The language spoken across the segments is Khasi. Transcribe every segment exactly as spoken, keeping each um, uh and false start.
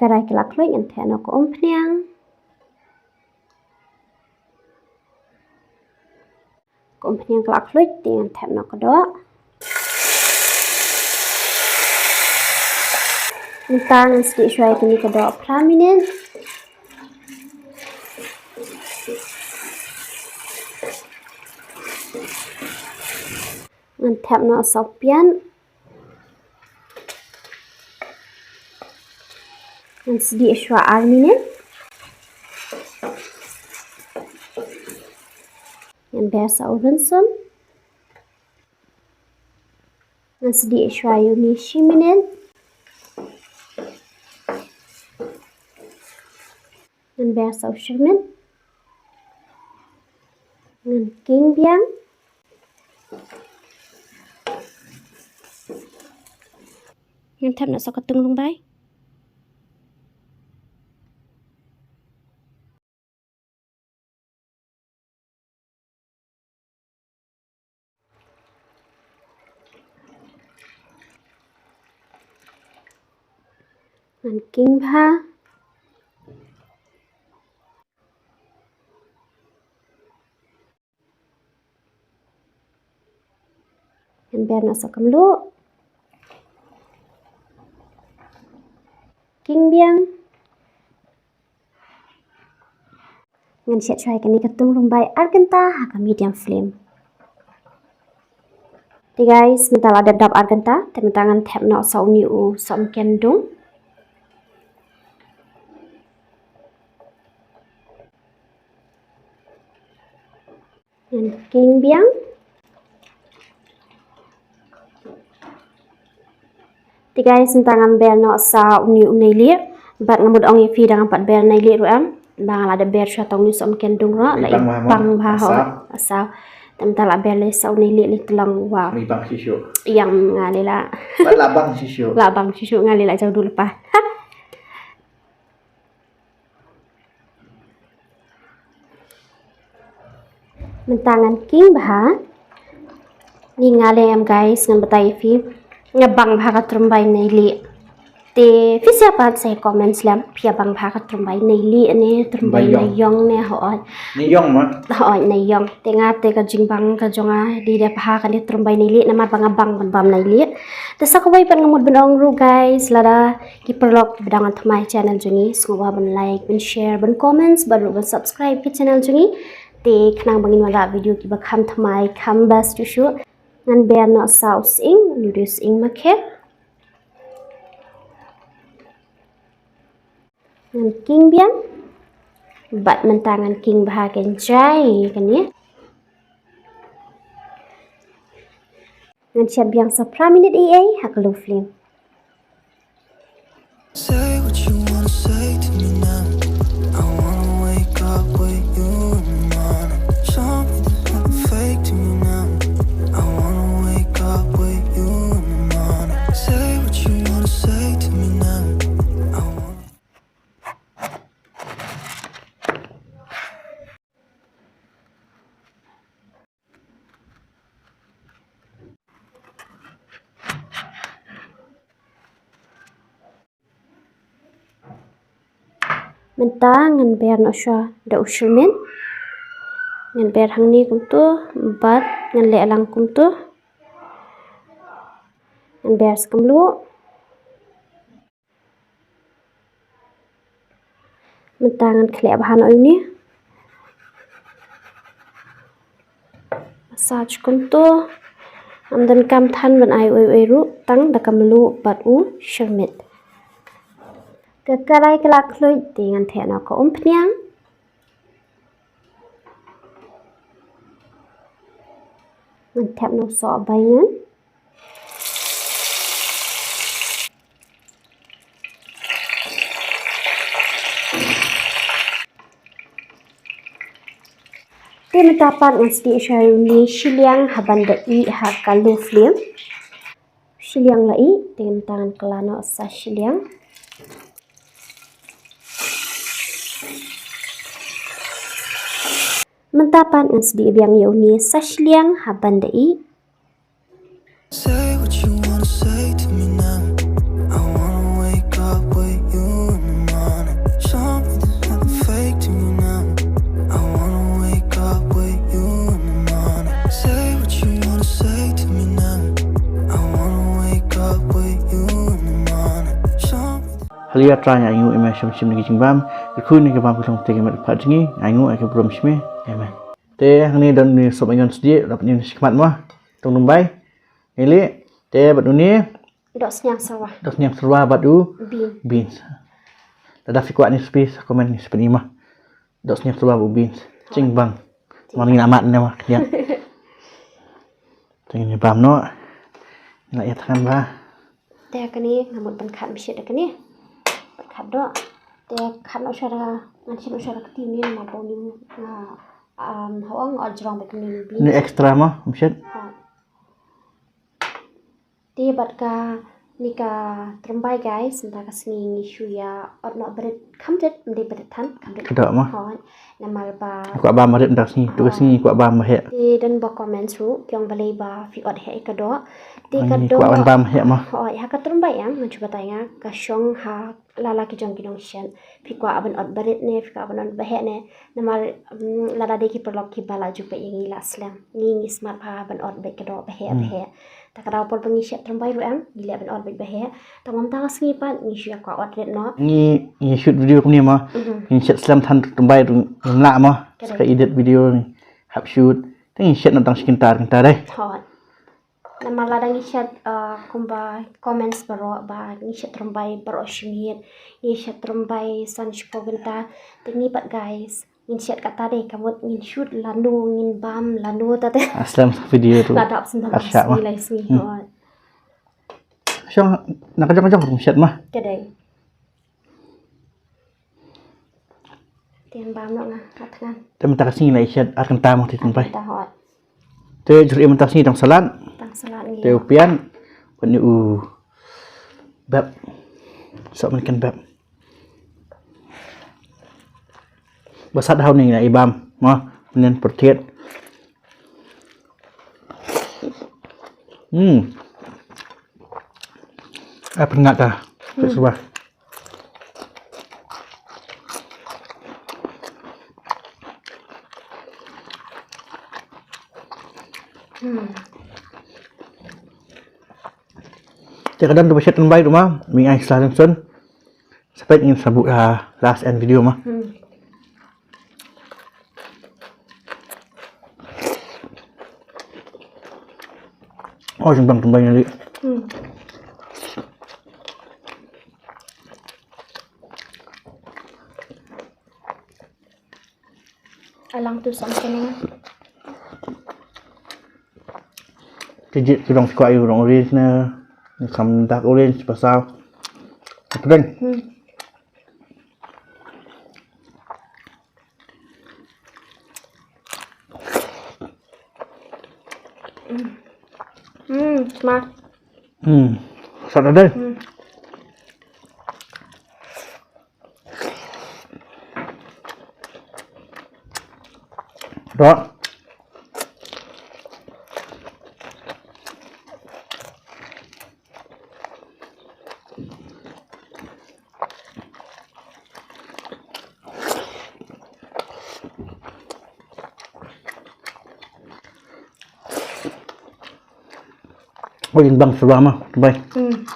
Karai ka la khluit, ngan thep noh ka umphniang. Ka umphniang ka la khluit, te ngan thep noh ka doh. Mynta ngan sdieh shuwa ïa kane ka doh phra minit. Ngan thep noh sa u piat. Ngan sdieh shuwa ar minit. Ngan ber sa u rynsun. Ngan sdieh shuwa ïa une shi minit. Ngan ber sa u shyrmit. Ngan king biang. Ngan thep noh sa ka tung rymbai. Ngan king bha. Ngan ber noh sa ka mluh. King biang. Ngan shet shuwa ïa kane ka tung rymbai ar kynta ha ka medium flame. Te guys, mynta la dep dap ar kynta, te mynta ngan thep noh sa une u sohmynken dung. Ngan king biang. Te guys, mynta ngan ber noh sa une u neilieh. Bad nga mut ong ïa phi, dang pat ber neilieh ruh em. Ba nga la dep ber shuwa tang une u sohmynken dung ruh, la i bang bha mo. Bang bha ho. Asaw. Asaw. Te mynta la ber lei sa u neilieh lei, te long wow. Mih bang shisha. Ïa nga lei la. Bad la bang shisha. La bang shisha, nga lei la jaw dul pa. Mynta ngan king bha. Ni nga lei em guys, ngan batai ïa phi. Nga bang bha ka tyrymbai neilieh. Te phi sngewbha pat sa comment slem, phi ïa bang bha ka tyrymbai neilieh ne tyrymbai naiong ne, hooid. Naiong ma? Hooid, naiong. Te nga te ka jingbang ka jong nga dei da bha kane tyrymbai neilieh namar ba nga bang ban bam neilieh. Te sa kawei pat nga mut ban ong ruh guys, lada ki paralok kiba dang wan thymmai channel jong ngi, sngewbha ban like, ban share, ban comments, bad ruh ban subscribe ki channel jong ngi. Te khnang ba ngin wanrah video kiba kham thymmai, kham bha shuh shuh. Ngan ber noh sa u sying, une u dei u sying makhet. Ngan king biang. Bad mynta ngan king bha kynjai kane. Ngan shet biang sa phra minit ei ei ha ka low flame. Say what you wanna say to me now. I wanna wake up with you in the morning. Show me there's nothing fake to me now. I wanna wake up with you in the morning. Say what you wanna say to me now. I wanna Mynta ngan ber noh shuwa da u shyrmit. Ngan ber hangne kumto, bad ngan leh lang kumto. Ngan ber sa ka mluh. Mynta ngan khleh bha noh ïa une. Massage kumto. Ym donkam than ban ai uei uei ruh, tang da ka mluh bad u shyrmit. Ka karai ka la khluit, te ngan thep noh ka umphniang. Ngan thep noh soh baingan. Te mynta pat ngan sdieh shuwa ïa une shiliang haba da ih ha ka low flame. Shiliang la ih, te mynta ngan kylla noh sa shiliang. Mynta pat ngan sdieh biang ïa une sa shiliang haba da ih. Say what you wanna say to me now. I wanna wake up with you in the Haleluya, Trai, nga ainguh ïa me shim shim na ki jingbam. Kyrkhu ïa ka bam ka long te ka met pat jong ngi. Nga ainguh ïa ka burom shme. Amen. Te hangne don une u sop aingon sdie, dap une u shikmat mo. Tong Dumbai. Ngi leh. Te bad une. Dohsniang serwa. Dohsniang serwa bad u. Bean. Beans. Lada phi kwah ne spi sa comment ne spi mo. Dohsniang serwa bad u beans. Jingbang. Mo ngin amat ne mo. Ïa. Te ngin bam noh. Ngi la ïa thngan ba. Te kane nga mut ban khat mynshet da kane. Ban khat doh. Te khat noh shuwa da, ngan shet noh shuwa da kti ne, ma bun ne, nga, um, hawang ot jrong ba kane ni bi. Ni extra mo, mynshet. Ha. Te bad kane ka tyrbai guys, mynta ka sngi ngi shu ïa ot noh brit, kham brit, ym dei brit than, kham brit. Ka doh mo. Hooid. Namar ba. Kwah bam rit mynta ka sngi, tu ka sngi kwah bam ba heh. Te don ba comment ruh, ki ong balei ba phi ot heh ïa ka doh. Te ka doh. Kwah ban bam heh mo. Hooid, ha ka tyrbai em, ngan shu batai nga, ka shong ha lala ki jong ki nongshet. Phi kwah ban ot barit ne, phi kwah ban ot baheh ne. Namar, mm, lada dei ki paralok kiba la ju peit ïa ngi la slem. Ngi ngi smat bha ban ot beit ka doh baheh baheh. Ta ka daw por ba ngi shet tyrbai ruh em, ngi leh ban ot beit baheh. Ta mynta ka sngi pat ngi shu ïa kwah ot rit noh. Ngi ngi shoot video kumne mo. Ngi shet slem than tyrbai ruh ngim lah mo. Ka edit video ngi hap shoot. Te ngi shet noh tang shi kynta ar kynta dei. Hooid. Namar lada ngi shet, uh, kumba comments baroh ba ngi shet tyrbai baroh shi miet, ngi shet tyrbai san shiphew kynta, te ngi pat guys ngin shet kata dei, ka mut ngin shoot lano, ngin bam lano, ta te. Slem video tu. La dap sendang sngi lai sngi. Shong na ka jong ka jong ruh shet mo. Ka dei. Te bam noh nga, nga thngan. Te mynta ka sngi la shet ar kynta mo te tymbai. Ar kynta hooid. Te jur mynta ka sngi tang salad. Tang salad ngi. Te u pian. Bad u bep. Sok mynken bep. Ba sat haw ni nga i bam. Mo, mynnin pyrthiat. Hmm. Ai pynngad ta. Peit shuwa. Hmm. Te ka don tu ba shet tymbai tu ma, mi ai sla ringsun. Sa peit ngin sa buh, ah, last end video ma. Hmm. Oh, jingbang tymbai ngi li. Hmm. Alang tu sam kene. Tijit ki long kwah ïa u long orange ne, ne kam dark orange pasal. Apa deng? Hmm. Hmm, smart. Hmm. Sat dei. Hmm. Dah. Oh, ïa bang shuwa ma, bai. Hmm.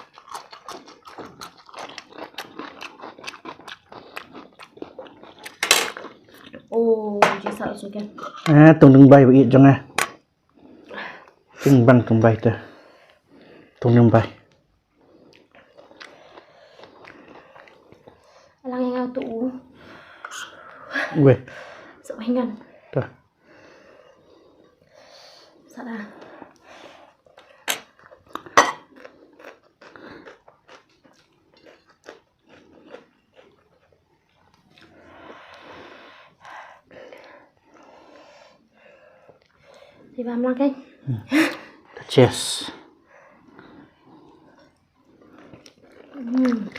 Oh, jisa suka. Eh, tong deng bai, bai jong eh. Ting bang tong bai te. Tong deng bai. Alang ïa nga tu u. Weh. Sa hingan. Ta. Sa da. Di bam lang kan? Hmm. Cheers. Hmm.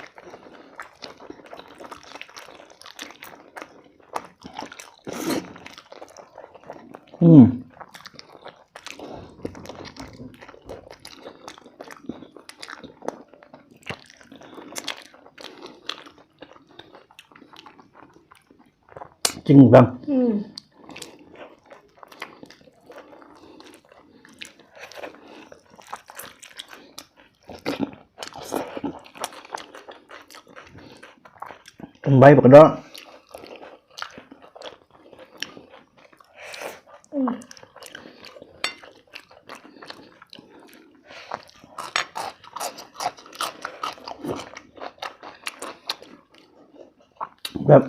Hmm. Jingbang. Hmm. Bai ba ka doh. Beb.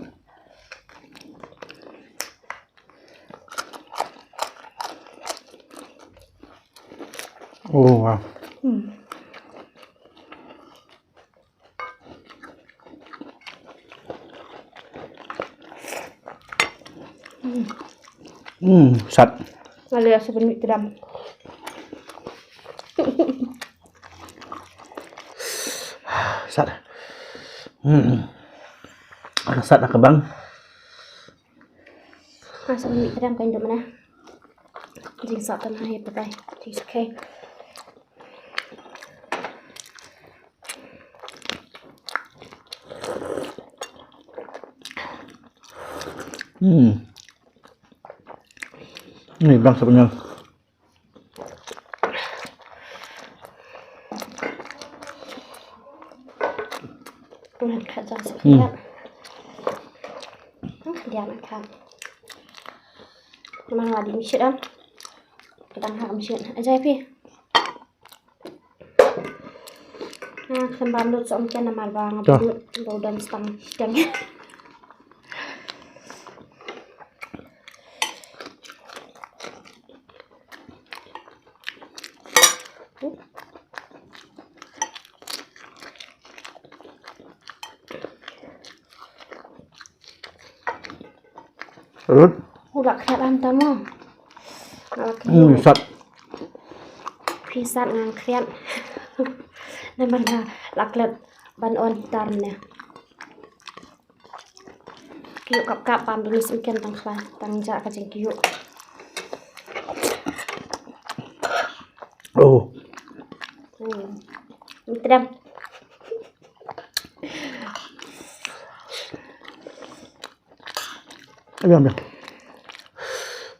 Oh, wow. Hmm. Hmm, sat. Nga leh sa ban mih tdam. Sat. Hmm. Sat na ka bang. Nga sa ban mih tdam kan dum na. Jingsat tang ha ïa patai. Jingsakhei. Hmm. Ni bang sebenarnya. Ngan khat jang sa Hmm. khyndiat. Ngan khyndiat ngan khat. Namar nga dih mynshuwa. Ka dang ha ka mynshuwa. Ajai phi. Nga khlem bam lut sohmynken namar ba nga Ka. bam lut ba u don stang shiteng. Lut. U la khriat lam tam mo. Nga la khriat. Hmm, sat. Phi sat ngan khriat. Namar nga la klet ban on tar ne. Ki ïuh kap kap bam duni sngewken tang khlaiñ tang ja ka jingki ïuh. Oh. Hmm. Tdam. Biang, biang.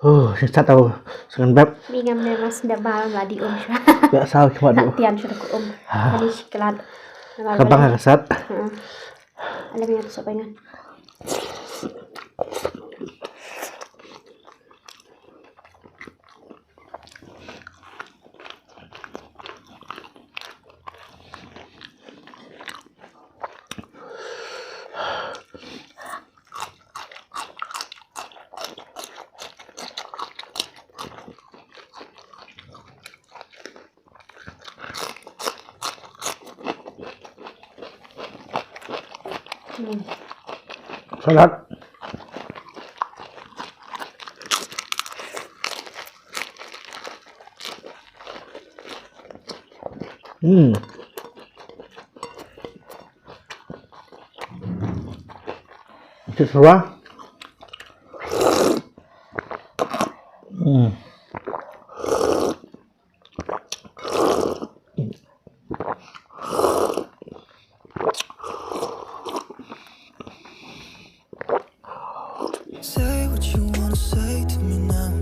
Oh, shisha tau sngewbha. Mi ngam ne mas da bal ma di um sha. Biang saw cuma Nak du. Tian sha ku um. Ah. Ani shiklat. Ka bang ka sat. Heeh. Ala mi ngat sopengan. Hmm. Salad. Hmm. Shisha. Hmm. Say what you wanna say to me now.